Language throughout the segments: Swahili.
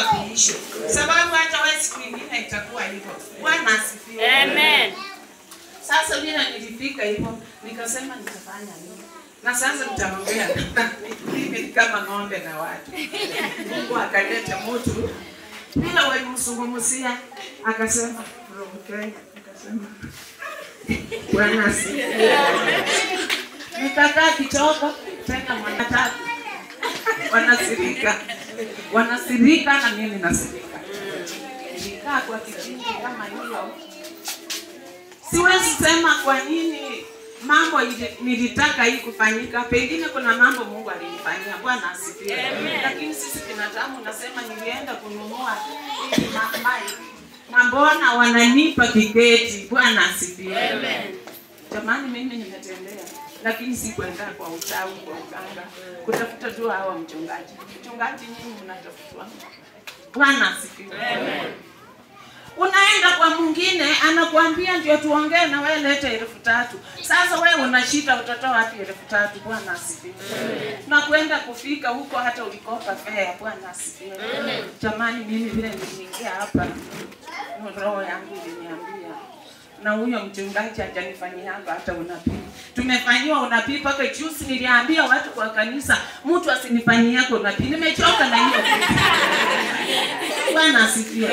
tu apiishwe. Sababu hata wewe siku nyingine itakuwa hivyo. Bwana asifiwe. Amen. Sasa mimi nilifika hivyo nikasema nitafanya nini? Na sasa nitaongea mimi kama ng'ombe na watu. Mungu akaleta mtu bila walimzungumzia akasema from Kenya, akasema Bwana asifiwe. Nikakaa kidogo tena mwanatatu. Wanasirika. Wanasirika na mimi nasirika. Nilikaa kwa kipindi kama hiyo. Siwezi sema kwa nini mambo nilitaka hii kufanyika. Pengine kuna mambo Mungu alinifanyia. Bwana asifiwe. Lakini sisi binadamu nasema nilienda kununua hii mic na mbona wananipa kiketi. Bwana asifiwe. Amen. Jamani mimi nimetembea lakini sikuenda kwa uchawi, kwa uganga, kutafuta tu hawa mchungaji. Mchungaji nyinyi mnatafutwa. Bwana asifiwe. Amen. Unaenda kwa mwingine anakuambia ndio tuongee na wewe leta 3,000. Sasa wewe una shida utatoa wapi 3,000? Bwana asifiwe. Na kwenda kufika huko hata ulikopa fare. Bwana asifiwe. Jamani mimi vile niliingia hapa roho yangu iliniambia na huyo mchungaji hajanifanyia hata unabii. Tumefanyiwa unabii mpaka juzi niliambia watu kwa kanisa mtu asinifanyie yako unabii. Nimechoka na hiyo. Bwana asifiwe.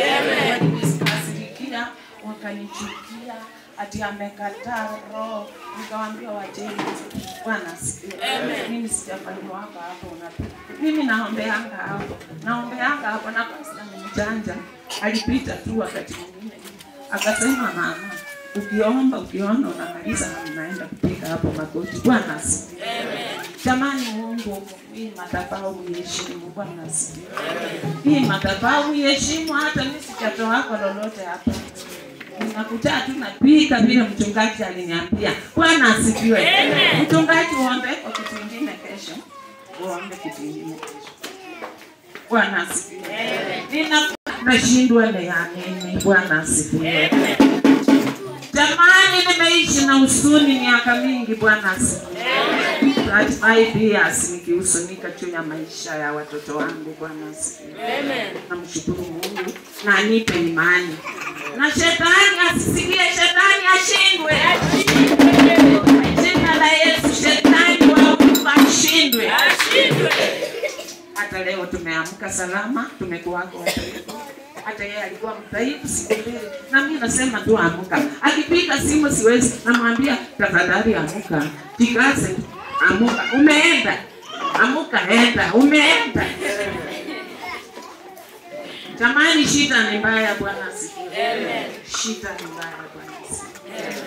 Walikasirikia, wakanichukia, ati amekataa roho. Nikawaambia wacheni. Bwana asifiwe. Mimi sijafanyiwa hapo unabii. Mimi naombeanga hapo. Naombeanga hapo na pastor mjanja alipita tu wakati mwingine. Akasema mama, ukiomba ukiona unamaliza na unaenda kupiga hapo magoti. Bwana asifiwe. Jamani Mungu, hii madhabahu iheshimu. Bwana asifiwe. Hii madhabahu iheshimu. Hata mimi sijatoa hapo lolote hapa. Ninakuta tu napika vile mchungaji aliniambia. Bwana asifiwe. Mchungaji uombe kwa kitu kingine kesho. Uombe kitu kingine kesho. Bwana asifiwe. Nina nashindwa leo nini. Bwana asifiwe. Jamani nimeishi na huzuni miaka mingi. Bwana asifiwe. 35 years nikihuzunika juu ya maisha ya watoto wangu. Bwana asifiwe. Amen. Namshukuru Mungu na anipe imani. Na shetani asisikie, shetani ashindwe. Jina la Yesu, shetani wa ashindwe. Ashindwe. Hata leo tumeamka salama, tumekuwa wadhaifu. Hata yeye alikuwa mdhaifu siku mbili. Na mimi nasema tu amka. Akipiga simu siwezi, namwambia tafadhali amka. Jikaze, amka. Umeenda. Amka enda, umeenda. Jamani shida ni mbaya. Bwana asifiwe. Amen. Shida ni mbaya. Bwana asifiwe.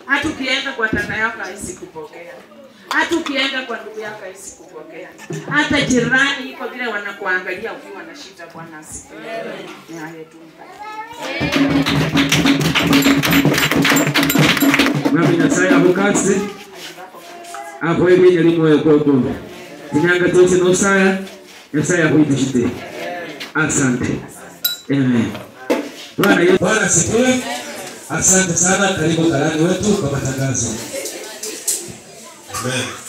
Hata ukienda kwa tata yako haisi kupokea. Hata ukienda kwa ndugu yako haisi kupokea. Hata jirani iko vile wanakuangalia ukiwa na shida. Bwana asifiwe. Ni hayo tu. Mimi nasaya bukatsi. Hapo hivi nilimo yako. Tinyanga tote no saya. Nasaya huitishite. Asante. Amen. Bwana Yesu. Bwana asifiwe. Asante sana, karibu karani wetu kwa matangazo. Amen.